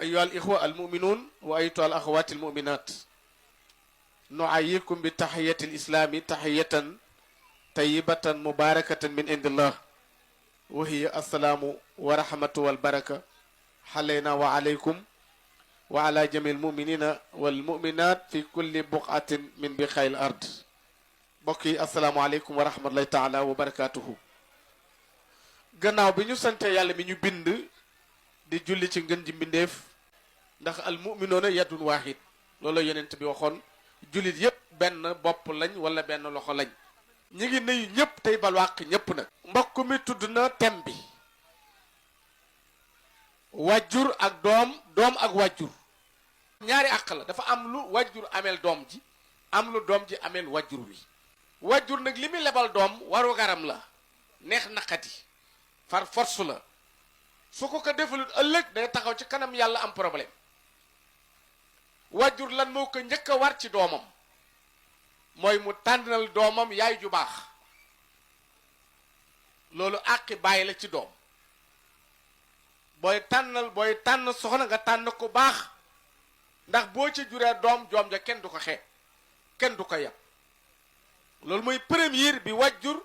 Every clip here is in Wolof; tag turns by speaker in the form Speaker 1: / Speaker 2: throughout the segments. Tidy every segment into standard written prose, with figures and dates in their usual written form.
Speaker 1: أيها الإخوة المؤمنون وأيتها الأخوات المؤمنات، نعيكم بتحية الإسلام تحية طيبة مباركة من عند الله، وهي السلام ورحمة والبركة علينا وعليكم وعلى جميع المؤمنين والمؤمنات في كل بقعة من بقاع الأرض. بقي السلام عليكم ورحمة الله تعالى وبركاته. gannaaw bi ñu sante yàlla mi ñu bind di julli ci ngën ji mbindeef ndax al mu'minoona yadun waahid loolu yonent bi waxoon jullit yépp benn bopp lañ wala benn loxo lañ. ñi ngi nuyu ñëpp tey balwaq ñëpp nag. mbokk mi tudd na thème bi wàjjur ak doom ak wàjjur ñaari àq la. dafa am lu wàjjur ameel doom ji am lu doom ji ameel wàjjur wi. wàjjur nag li muy lebal doom waru garam la, neex naqati far force la. su ko defalut ëllëg day taxaw ci kanam yàlla am problème. wàjjur lan moo ko njëkk a war ci doomam mooy mu tànnal doomam yaay ju baax. loolu àqi bàyyi la ci doom. booy tànn soxna nga tànn ko baax, ndax boo ci juree doom ja kenn du ko xeeb kenn du ko yab. loolu mooy première bi wàjjur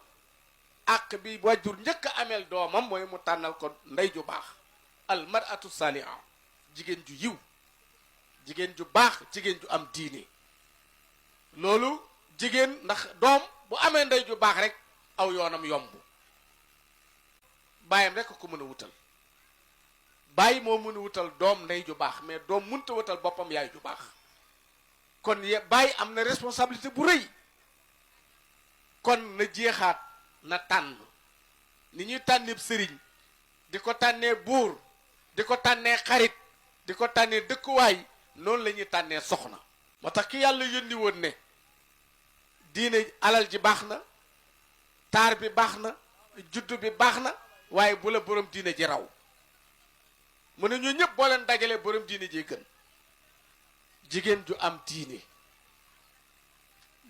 Speaker 1: àq bi wàjjur njëkk a ameel doomam mooy mu tànnal ko ndey ju baax. al mar'atu saaliha, jigéen ju yiw, jigéen ju baax, jigéen ju am diine. loolu jigéen ndax doom bu amee ndey ju baax rek aw yoonam yomb. baayam rek ko mën a wutal. baay moo mën a wutal doom ndey ju baax, mais doom mënta wutal boppam yaay ju baax. kon baay am na responsabilité bu rëy. kon na jeexaat na tànn ni ñuy tànnee sëriñ, di ko tànnee buur, di ko tànnee xarit, di ko tànnee dëkkuwaay, noonu la ñuy tànnee soxna. moo tax ki yàlla yónni woon ne diine alal ji baax na, taar bi baax na, juddu bi baax na, waaye bu la borom diine ji raw. mu ne ñu ñëpp boo leen dajalee borom diine ji gën. jigéen ju am diine,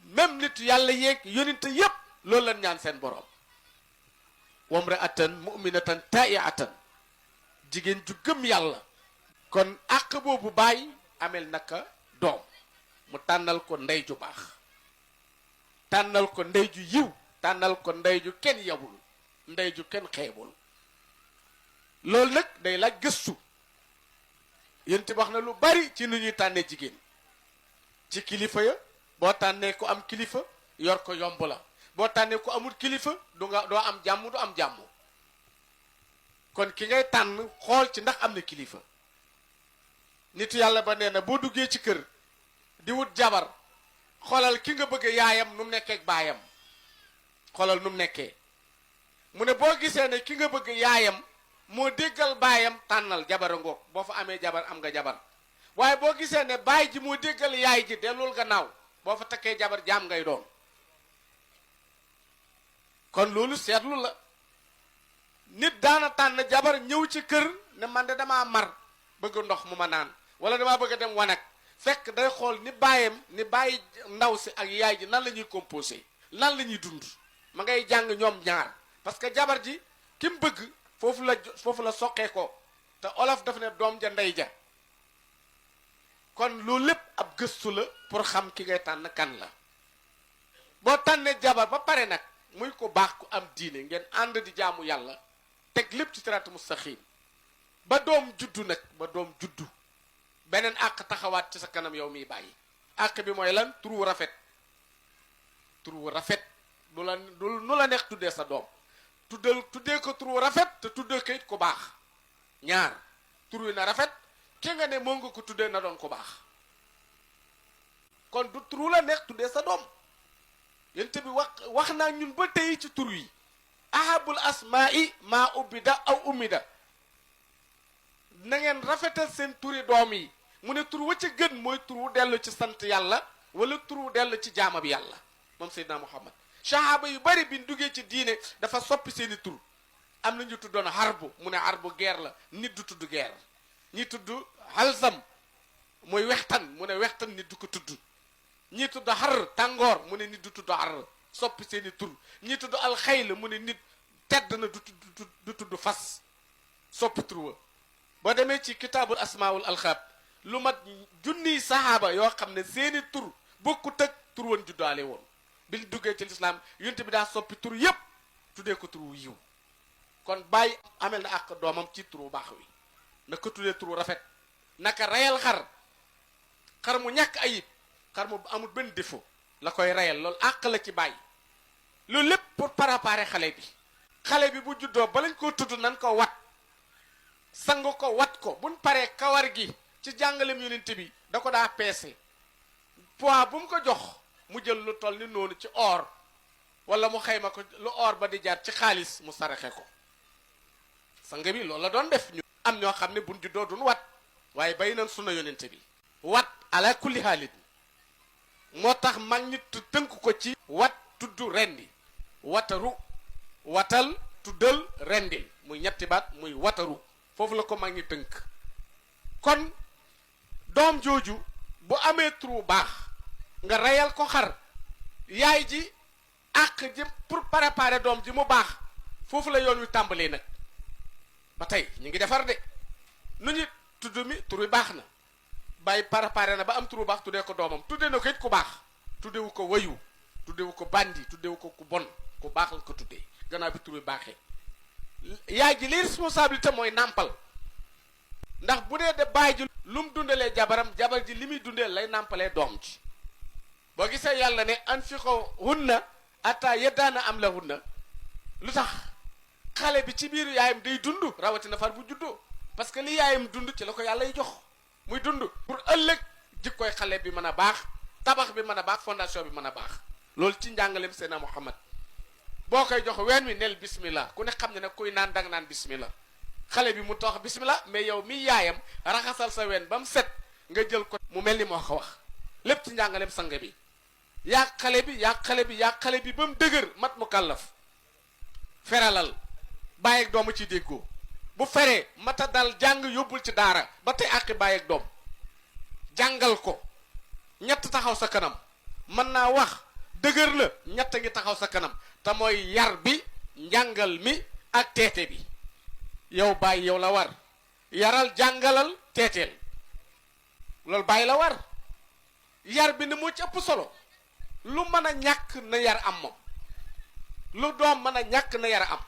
Speaker 1: même nit yàlla yeeg yonente yépp loolu lañ ñaan seen borom. wamra'atan mu'minatan ta'i'atan, jigéen ju gëm yàlla. kon àq boobu bàyyi amel naka doom mu tànnal ko ndey ju baax, tànnal ko ndey ju yiw, tànnal ko ndey ju kenn yabul, ndey ju kenn xeebul. loolu nag day laaj gëstu. yéen wax na lu bari ci nu ñuy tànnee jigéen. ci kilifa ya, boo tànnee ko am kilifa yor ko yomb la. boo tànnee ko amul kilifa doo am jàmm du am jàmm. kon ki ngay tànn xool ci ndax am na kilifa. nitu yàlla ba nee na boo duggee ci kër di wut jabar, xoolal ki nga bëgg yaayam nu mu nekkee ak baayam. xoolal nu mu nekkee. mu ne boo gisee ne ki nga bëgg yaayam moo déggal baayam, tànnal jabara ngoog. boo fa amee jabar am nga jabar. waaye boo gisee ne baay ji moo déggal yaay ji dellul gannaaw, boo fa takkee jabar jaam ngay doon. kon loolu seetlu la. nit daana tànn jabar ñëw ci kër ne man de damaa mar bëgg ndox mu ma naan, wala damaa bëgg a dem wanag. fekk day xool ni baayam ni bàyyi ndaw si ak yaay ji nan la ñuy composé, nan la ñuy dund. ma ngay jàng ñoom ñaar, parce que jabar ji ki mu bëgg foofu la soqee ko. te olof daf ne doom ja ndey ja. kon loolu lépp ab gëstu la pour xam ki ngay tànn kan la. boo tànnee jabar ba pare nag muy ko baax ku am diine, ngeen ànd di jaamu yàlla, teg lépp ci siraatu mustaqiim, ba doom juddu nag, ba doom juddu beneen àq taxawaat ci sa kanam yow miy bàyyi. àq bi mooy lan? tur wu rafet. tur wu rafet nu la neex tuddee sa doom. tuddee ko tur wu rafet te tuddee ko it ku baax. ñaar, tur wi na rafet, ki nga ne moo nga ko tuddee na doon ku baax. kon du tur wu la neex tuddee sa doom. yent bi wax naa ñun ba tey ci tur yi. ahabul asma'i maa ubbida aw ummida. na ngeen rafetal seen turi doom yi. mu ne tur wa ca gën mooy tur wu dellu ci sant yàlla, wala tur wu dellu ci jaama bi yàlla. moom Seydina Muhammad. sahaaba yu bari bi duggee ci diine dafa soppi seeni tur. am na ñu tuddoon harbu, mu ne harbu guerre la, nit du tudd guerre. ñi tudd halsam mooy wextan, mu ne wextan nit du ko tudd. ñi tudd xar tàngoor, mu ne nit du tudd xar, soppi seeni tur. ñi tudd alxayl, mu ne nit tedd na du tudd fas, soppi tur wa. boo demee ci kitaabul asmaul alxaab lu mat junniy sahaaba yoo xam ne seeni tur bokkut ak tur woon juddaale woon biñ duggee ci lislaam yonent bi daa soppi tur yépp tuddee ko tur wu yiw kon bàyyi amel na ak doomam ci turu baax wi na ko tuddee turu rafet naka reyal xar mu ñàkk ayib xar mu amul benn défaut la koy reyal loolu àq la ci bàyyi loolu lépp pour préparer xale bi bu juddoo ba lañ koo tudd nan ko wat sang ko wat ko buñ paree kawar gi ci jàngalem yonent bi da ko daa peese poids bu mu ko jox mu jël lu toll ni noonu ci or wala mu xayma ko lu or ba di jaar ci xaalis mu saraxe ko sang bi loolu la doon def ñu am ñoo xam ne buñ juddoo duñ wat waaye bay nañ sunna yonent bi wat ala kulli haalit moo tax mag ñi tënk ko ci wat tudd rendi wataru watal tuddal rendil muy ñetti baat muy wataru foofu la ko mag ñi tënk kon doom jooju bu amee turu baax nga reyal ko xar yaay ji àq ji pour préparer doom ji mu baax foofu la yoon wi tàmbalee nag ba tey ñu ngi defar de nu ñu tudd mi turu baax na bàyyi préparé na ba am turu baax tuddee ko doomam tuddee na ko it ku baax tuddewu ko wayu tuddewu ko bandi tuddewu ko ku bon ku baax la ko tuddee gannaaw bi turu baaxee yaay ji li responsabilité mooy nàmpal ndax bu dee de baay ji lu mu dundalee jabar ji li muy dundee lay nàmpalee doom ji boo gisee yàlla ne anfiqo hunna ata yeddaana am la hunna lu tax xale bi ci biir yaayam day dund rawatina far bu juddoo parce que li yaayam dund ci la ko yàlla y jox muy dund pour ëllëg jikkoy xale bi mën a baax tabax bi mën a baax fondation bi mën a baax loolu ci njàngaleem Seydina Muhammad boo koy jox ween wi nel bismillah ku ne xam ne nag kuy naan danga naan bismillah xale bi mu tax bismillah mais yow mi yaayam raxasal sa ween ba mu set nga jël ko mu mel ni moo ko wax lépp ci njàngaleem sang bi yaa xale bi ba mu dëgër mat mu kàllaf feralal bàyyi ak doomu ci déggoo bu feree mata dal jàng yóbbul ci daara ba tey àqi bàyyi ak doom jàngal ko ñett taxaw sa kanam mën naa wax dëgër la ñett ngi taxaw sa kanam te mooy yar bi njàngal mi ak teete bi yow bàyyi yow la war yaral jàngalal teeteel loolu bàyyi la war yar bi ni moo ci ëpp solo lu mën a ñàkk na yar am moom lu doom mën a ñàkk na yar am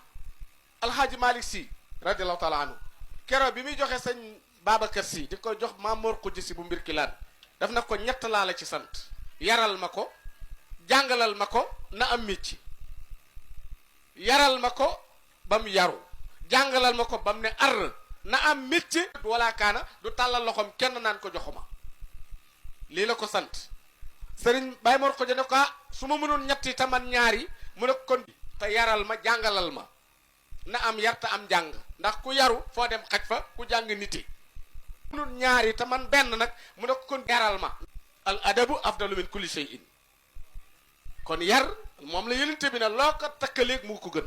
Speaker 1: alxaaji Malick Sy radiallahu taala anhu keroog bi muy joxe sëñ Babacar Sy di ko jox Mamour Khoudia Sy bu mbir ki laan daf na ko ñett laa la ci sant yaral ma ko jàngalal ma ko na am métier yaral ma ko ba mu yaru jàngalal ma ko ba mu ne ar na am métier wala kaana du tàllal loxoom kenn naan ko joxuma lii la ko sant sëriñ Baye Mor Khoudia ne ko su ma mënoon ñetti te man ñaari mu ne kon te yaral ma jàngalal ma na am yar te am jàng ndax ku yaru foo dem xaj fa ku jàng niti mënoon ñaari te man benn nag mu ne kon yaral ma al adabu afdalu min kulli shay'in kon yar moom la yonent bi ne loo ko takkaleeg mu ko gën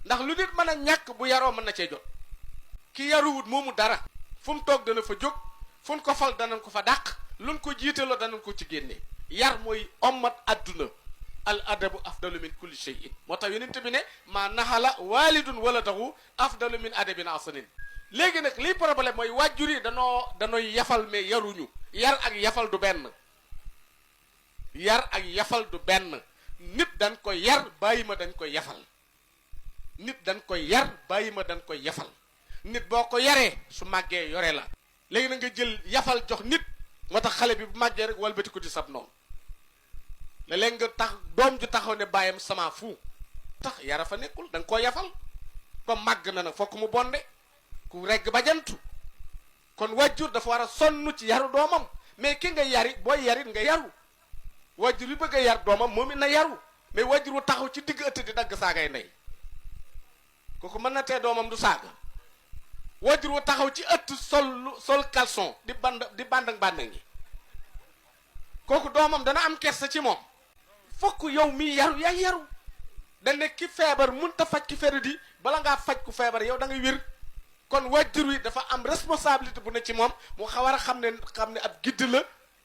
Speaker 1: ndax lu nit mën a ñàkk bu yaroo mën na cee jot ki yaruwut moomu dara fu mu toog dana fa jóg fu mu ko fal danañ ko fa dàq luñ ko jiitaloo danañ ko ci génne yar mooy ommat adduna al adabu afdalu min kulli shay'in moo tax yonent bi ne maa naxala waalidun waladahu afdalu min adabin asanin léegi nag lii problème mooy wàjjur yi danooy yafal mais yaruñu yar ak yafal du benn yar ak yafal du benn nit dañ koy yar bàyyi ma dañ koy yafal nit dañ koy yar bàyyi ma dañ koy yafal nit boo ko yaree su màggee yore la léegi na nga jël yafal jox nit moo tax xale bi bu màggee rek walbati ko di sab noonu léeg-léeg nga tax doom ju taxaw ne bàyyam sama fu tax yara fa nekkul da nga koo yafal comme màgg na nag fokk mu bonde ku regg ba jantu kon wàjjur dafa war a sonn ci yaru doomam mais ki nga yari booy yarit nga yaru wàjjur yi bëgg a yar doomam moom it na yaru mais wàjjur wu taxaw ci digg ëtt di dagg saagay ndey kooku mën na tee doomam du saaga wàjjur wu taxaw ci ëtt sol caleçon di bandang ngi kooku doomam dana am kersa ci moom fokk yow mi yaru yaa yaru dañ ne ki feebar munta faj ki feebar di bala ngaa faj ku feebar yow da ngay wér kon wàjjur wi dafa am responsabilité bu ne ci moom mu war a xam ne ab gidd la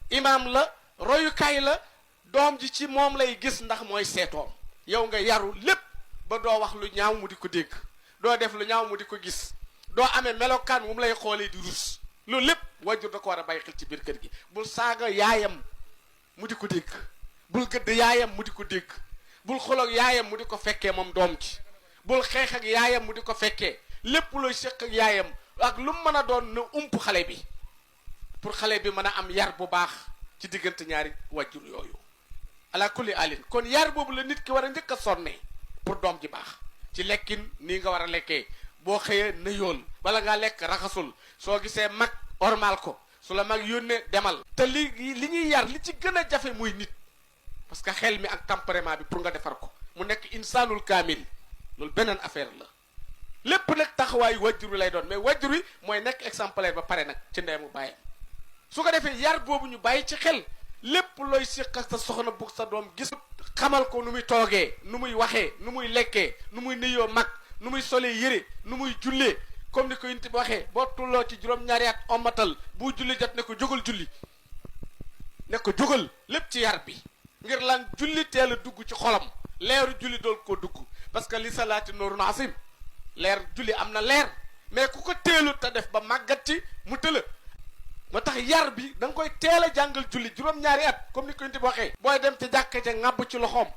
Speaker 1: imaam la royukaay la doom ji ci moom lay gis ndax mooy seetoom yow nga yaru lépp ba doo wax lu ñaaw mu di ko dégg doo def lu ñaaw mu di ko gis doo amee melokaan mu lay xoolee di rus loolu lépp wajur da ko war a bàyyi xel ci biir kër gi bul saaga yaayam mu di ko dégg bul gëdd yaayam mu di ko dégg bul xoloog yaayam mu di ko fekkee moom doom ci bul xeex ak yaayam mu di ko fekkee lépp looy séq ak yaayam ak lu mu mën a doon na ump xale bi pour xale bi mën a am yar bu baax ci diggante ñaari wajur yooyu ala kulli alin kon yar boobu la nit ki war a njëkk a sonne pour doom ji baax ci lekkin nii nga war a lekkee boo xëyee nëyool bala ngaa lekk raxasul soo gisee mag ormal ko su la mag yónnee demal te li ñuy yar li ci gën a jafe muy nit parce que xel mi ak tempérament bi pour nga defar ko mu nekk insaanul kaamil loolu beneen affaire la lépp nag taxawaayu wajjur wi lay doon mais wajjur wi mooy nekk exemplaire ba pare nag ci ndey mu bàyyam su ko defee yar boobu ñu bàyyi ci xel lépp looy siq ak sa soxna bugg sa doom gis xamal ko nu muy toogee nu muy waxee nu muy lekkee nu muy nuyoo mag nu muy solee yëre nu muy jullee comme ni ko yinti bi waxee boo tulloo ci juróom-ñaari at ommatal bu julli jot ne ko jógal julli ne ko jógal lépp ci yar bi ngir lan julli teel a dugg ci xolam leeru julli dool koo dugg parce que li salaati noorun asim leer julli am na leer mais ku ko teelu te def ba màggat ci mu tëla moo tax yar bi da nga koy teel a jàngal julli juróom-ñaari at comme ni ko yinti bi waxee booy dem ci jàkka ja ŋàbb ci loxoom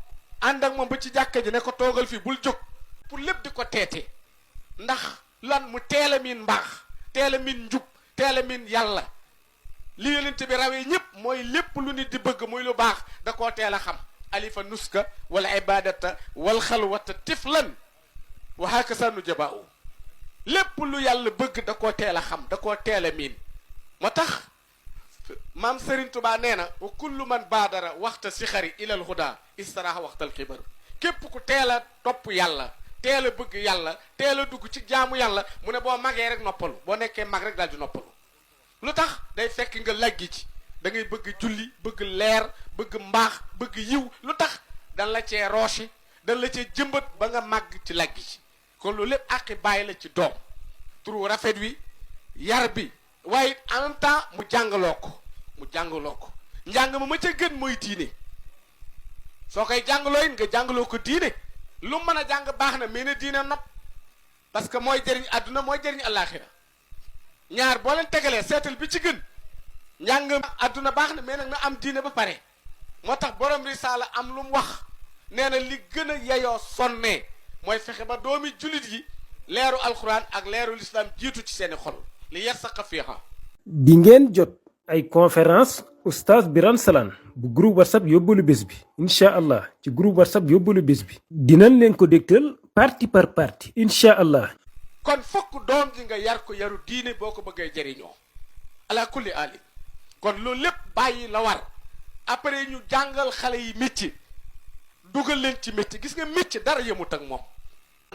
Speaker 1: ànd ak moom ba ci jàkka ji ne ko toogal fii bul jóg pour lépp di ko teete ndax lan mu teel a miin mbaax teel a miin njub teel a miin yàlla li yonent bi rawee ñëpp mooy lépp lu nit di bëgg muy lu baax da koo teel a xam alifa nuska wala ibadata wal xalwata tiflan wa hakasa nu jabaau lépp lu yàlla bëgg da koo teel a xam da koo teel a miin moo tax maam Serigne Touba nee na wa kullu man baadara waxta sixari ilal huda istaraha waxtal xibar képp ku teel a topp yàlla teel a bëgg yàlla teel a dugg ci jaamu yàlla mu ne boo magee rek noppalu boo nekkee mag rek daal di noppalu lu tax day fekk nga laggi ci da ngay bëgg julli bëgg leer bëgg mbaax bëgg yiw lu tax dan la cee roche dan la cee jëmbat ba nga màgg ci laggi ci kon loolu lépp àqi bàyyi la ci doom turu rafet wi yar bi waaye en même temps mu jàngaloo ko njàng ma ca gën mooy diine soo koy jàngaloo it nga jàngaloo ko diine lu mën a jàng baax na mais ne diine nopp parce que mooy jëriñ àdduna mooy jëriñ àllaaxira ñaar boo leen tegalee seetal bi ci gën njàng àdduna baax na mais nag na am diine ba pare moo tax borom risaala am lu mu wax nee na li gën a yeyoo sonnee mooy fexe ba doomi jullit yi leeru alxuraan ak leeru lislaam jiitu ci seeni xol li yarsaqa fiiha
Speaker 2: di ngeen jot ay conférence oustaz Birane Salaan bu groupe whatsapp yóbbalu bés bi incha allah ci groupe whatsapp yóbbalu bés bi dinañ leen ko dégtal partie par partie incha allah
Speaker 1: kon fokk doom ji nga yar ko yaru diine boo ko bëggee jëriñoo ala kulli ali kon loolu lépp bàyyi la war après ñu jàngal xale yi métier dugal leen ci métier gis nga métier dara yemut ak moom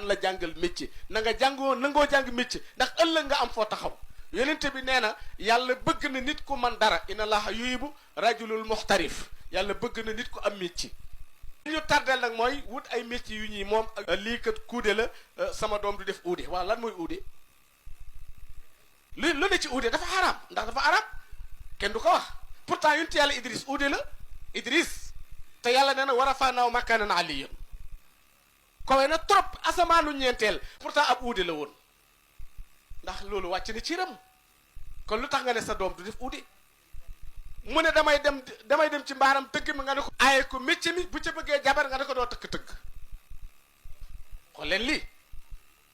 Speaker 1: la jàngal métier na nga jàngoo nangoo jàng métier ndax ëllëg nga am foo taxaw yonente bi nee na yàlla bëgg na nit ku man dara inna allaha yuhibu rajulul muxtarif yàlla bëgg na nit ku am métier li ñu tardeel nag mooy wut ay métier yu ñuy moom lii kat kuude la sama doom du def uude waaw lan mooy uude lu ne ci uude dafa xaraam ndax dafa arab kenn du ko wax pourtant yonent yàlla Idris uude la Idris te yàlla nee na war a faanaaw makaanan aliyyan kowe na trop asamaanu ñeenteel pourtant ab uude la woon ndax loolu wàcc na ci ram kon lu tax nga ne sa doom du def uude mu ne damay dem ci mbaaram tëgg mi nga ne ko aaye ko métier mi bu ca bëggee jabar nga ne ko doo tëgg xool leen lii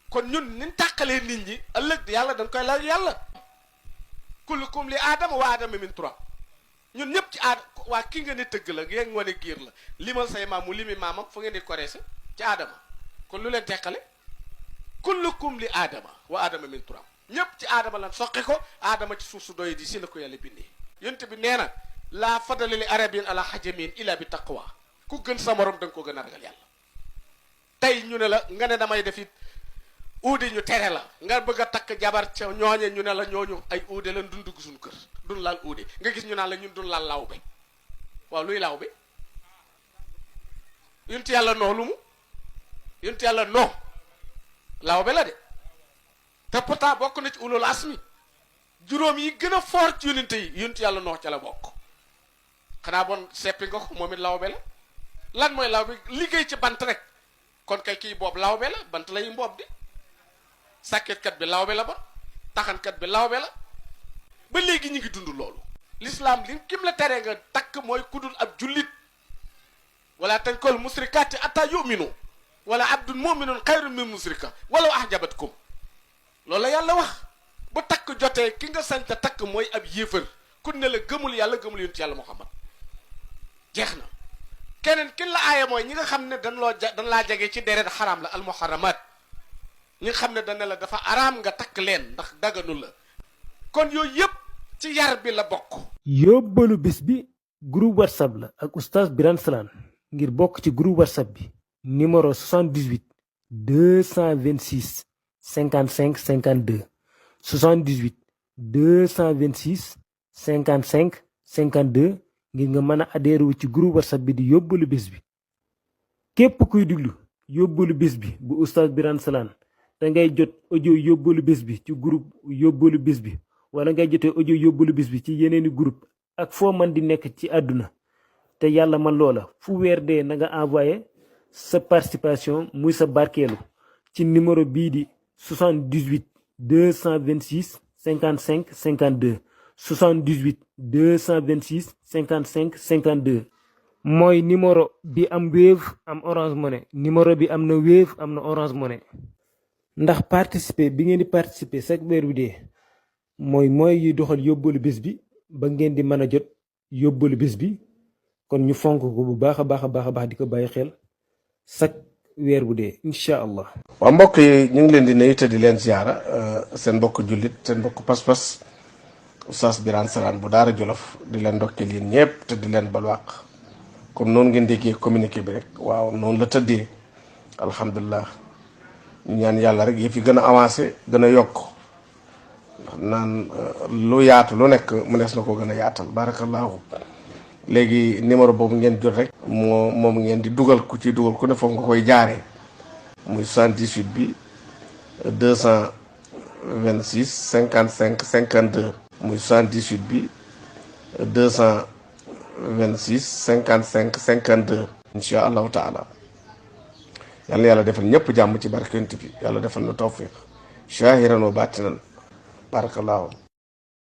Speaker 1: kon ñun niñ tàqalee nit ñi ëllëg yàlla dañ koy laaj yàlla kullukum li aadama wa aadama min turab ñun ñëpp ci aada waa ki nga ne tëgg la ngeen wane giir la limal say maam mu limi maamam fu ngeen di koreese ci aadama kon lu leen teqale kullukum li aadama wa aadama min turab ñëpp ci aadama lan soqe ko aadama ci suuf su doy di si la ko yàlla bindee yonent bi nee na laa fadala li arabin ala hajamin illa bi taqwa ku gën sa morom da nga ko gën a ragal yàlla tey ñu ne la nga ne damay def it uude ñu tere la nga bëgg a takk jabar ca ñooñe ñu ne la ñooñu ay uude lan dun dugg suñu kër dun laal uude nga gis ñu naan la ñun dun laal lawbe waaw luy lawbe yonent yàlla noo lu mu yonent yàlla noo lawbe la de te pourtant bokk na ci ulul asmi juróom yi gën a fort ci yonent yi yonent yàlla noo ca la bokk xanaa bon seppi nga ko moom it lawbe la lan mooy lawbe liggéey ci bant rek kon kay kii boobu lawbe la bant lay mboob di sàkketkat bi lawbe la ba taxankat bi lawbe la ba léegi ñu ngi dund loolu l'islam li kim la tere nga takk mooy kudul ab jullit wala tankol musrikaati atta yuminu wala abdun muminun xayrun min musrika walaw ahjabatkum loolu la yàlla wax bu takk jotee ki nga sañ ta takk mooy ab yéefar ku ne la gëmul yàlla gëmul yonent yàlla Muhammad jeex na keneen kin la aaya mooy ñi nga xam ne dañ laa jege ci deret xaraam la almuharramat ñi nga xam ne dañ la dafa araam nga takk leen ndax daganu la kon yooyu yëpp ci yar bi la bokk.
Speaker 2: yóbbalu bés bi groupe whatsapp la ak oustaz Birane Salaan ngir bokk ci groupe whatsapp bi numéro 78 226 55 52 78 226 55 52 ngir nga mën a adhéré wu ci groupe whatsapp bi di yóbbalu bés bi. képp kuy diglu yóbbalu bés bi bu oustaz Birane Salaan da ngay jot audio yóbbalu bés bi ci groupe yóbbalu bés bi wala ngay jotee audio yóbbalu bés bi ci yeneeni groupe ak foo man di nekk ci àdduna te yàlla man loola fu weer dee na nga envoyé sa participation muy sa barkeelu ci numéro bii di 78 226 55 52 78 226 55 52 mooy numéro bi am Wave am Orange Money numéro bi am na Wave am na Orange Money ndax participer bi ngeen di participer chaque weer wi dee mooy yi doxal yóbbalu bés bi ba ngeen di mën a jot yóbbalu bés bi kon ñu fonk ko bu baax a baax di ko bàyyi xel chaque weer bu dee incha allah.
Speaker 3: waa mbokk yi ñu ngi leen di nuyu te di leen ziara seen mbokk jullit seen mbokk pas-pas oustaz Birane Salaan bu Daara Jolof di leen ndokkeel yéen ñëpp te di leen balwaq comme noonu ngeen déggee communiqué bi rek waaw noonu la tëddee alhamdulilah ñu ñaan yàlla rek yëf yi gën a avancé gën a yokk ndax naan lu yaatu lu nekk mënees na ko gën a yaatal barakallahu léegi numéro boobu ngeen jot rek moom ngeen di dugal ku ci dugal ku ne foofu nga koy jaaree muy 78 bi 226 55 52 muy 78 bi 226 55 52 insha allahu taala yal na yàlla defal ñëpp jàmm ci barke yonent bi yàlla defal na tawfiq shahiran wa batinan barakallahu